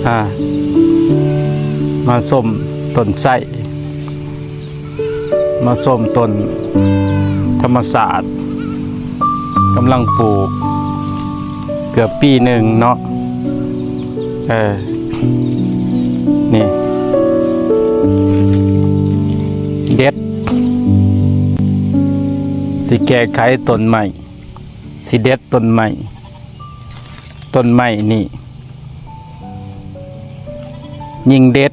ອ່າ ມາຊົມຕົ້ນໄຊ ມາຊົມຕົ້ນທຳມະຊາດ ກຳລັງປູກ ເກືອບປີໜຶ່ງເນາະ. ເອີ ນີ້ ເດັດ ຊິແກ້ໄຂຕົ້ນໄມ້ ຊິເດັດຕົ້ນໄມ້ ຕົ້ນໄມ້ນີ້ ຍິ່ງເດັດ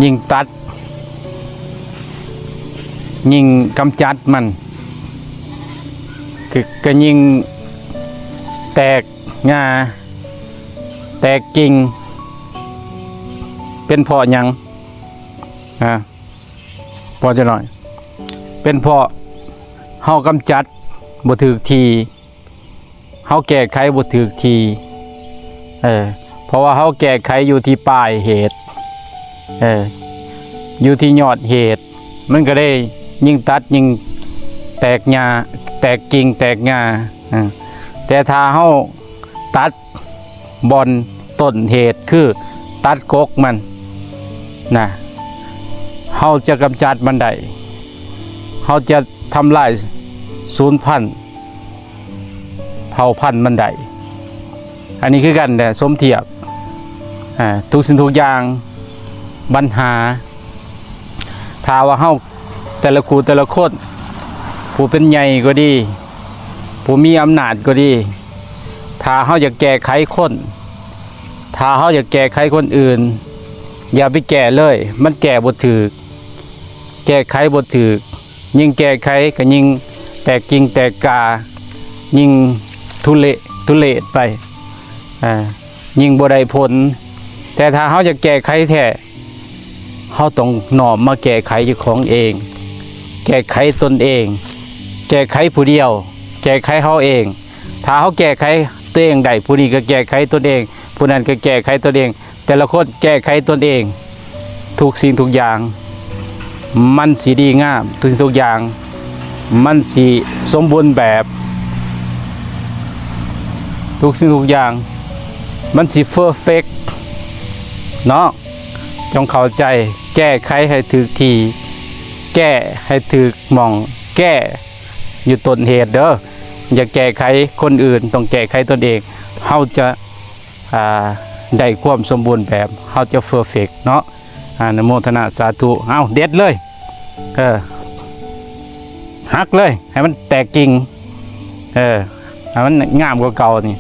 ຍິ່ງຕັດ ຍິ່ງກຳຈັດມັນ ກະ ກະຍິ່ງແຕກຫຍ້າ ແຕກກິ່ງ. ເປັນເພາະຫຍັງ? ອາ ເພາະຈະໜ້ອຍ ເປັນເພາະເຮົາກຳຈັດບໍ່ຖືກທີ່ ເຮົາແກ້ໄຂບໍ່ຖືກທີ່ ເອີ ເພາະວ່າເຮົາແກ້ໄຂຢູ່ທີ່ປາຍເຫດ ເອີ ຢູ່ທີ່ຍອດເຫດ ມັນກະເລີຍຍິ່ງຕັດຍິ່ງແຕກຫຍ້າ ແຕກກິ່ງແຕກຫຍ້າ. ເອີ ແຕ່ຖ້າເຮົາຕັດບ່ອນຕົ້ນເຫດ ຄືຕັດກົກມັນນະ ເຮົາຈະກຳຈັດມັນໄດ້ ເຮົາຈະທຳລາຍສູນພັນ ເຜົ່າພັນມັນໄດ້. ອັນນີ້ຄືກັນແຫຼະ ສົມທຽບ ອາ ທຸກສິ່ງທຸກຢ່າງ ບັນຫາ ຖ້າວ່າເຮົາແຕ່ລະຄູ່ແຕ່ລະຄົນ ຜູ້ເປັນໃຫຍ່ກໍດີ ຜູ້ມີອຳນາດກໍດີ ຖ້າເຮົາຢາກແກ້ໄຂຄົນ ຖ້າເຮົາຢາກແກ້ໄຂຄົນອື່ນ ຢ່າໄປແກ້ເລີຍ ມັນແກ້ບໍ່ຖືກ ແກ້ໄຂບໍ່ຖືກ ຍິ່ງແກ້ໄຂກະຍິ່ງແຕກກິ່ງແຕກກາ ຍິ່ງທຸເລ ທຸເລດໄປ ອາ ຍິ່ງບໍ່ໄດ້ຜົນ. ແຕ່ຖ້າເຮົາຢາກແກ້ໄຂແທ້ ເຮົາຕ້ອງນ້ອມມາແກ້ໄຂເຈົ້າຂອງເອງ ແກ້ໄຂຕົນເອງ ແກ້ໄຂຜູ້ດຽວ ແກ້ໄຂເຮົາເອງ. ຖ້າເຮົາແກ້ໄຂຕົວເອງໄດ້ ຜູ້ນີ້ກະແກ້ໄຂຕົນເອງ ຜູ້ນັ້ນກະແກ້ໄຂຕົນເອງ ແຕ່ລະຄົນແກ້ໄຂຕົນເອງ ທຸກສິ່ງທຸກຢ່າງມັນຊິດີງາມ ທຸກສິ່ງທຸກຢ່າງມັນຊິສົມບູນແບບ ທຸກສິ່ງທຸກຢ່າງມັນຊິເຟີເຟັກເນາະ. ຈົ່ງເຂົ້າໃຈ ແກ້ໄຂໃຫ້ຖືກທີ່ ແກ້ໃຫ້ຖືກໝ່ອງ ແກ້ຢູ່ຕົ້ນເຫດເດີ. ຢ່າແກ້ໄຂຄົນອື່ນ ຕ້ອງແກ້ໄຂຕົນເອງ ເຮົາຈະ ອ່າ ໄດ້ຄວາມສົມບູນແບບ ເຮົາຈະເຟີເຟັກເນາະ. ອາ ອະນຸໂມທະນາສາທຸ. ເອົາ ເດັດເລີຍ ເອີ ຫັກເລີຍ ໃຫ້ມັນແຕກກິ່ງ ເອີ ໃຫ້ມັນງາມກວ່າເກົ່ານີ້.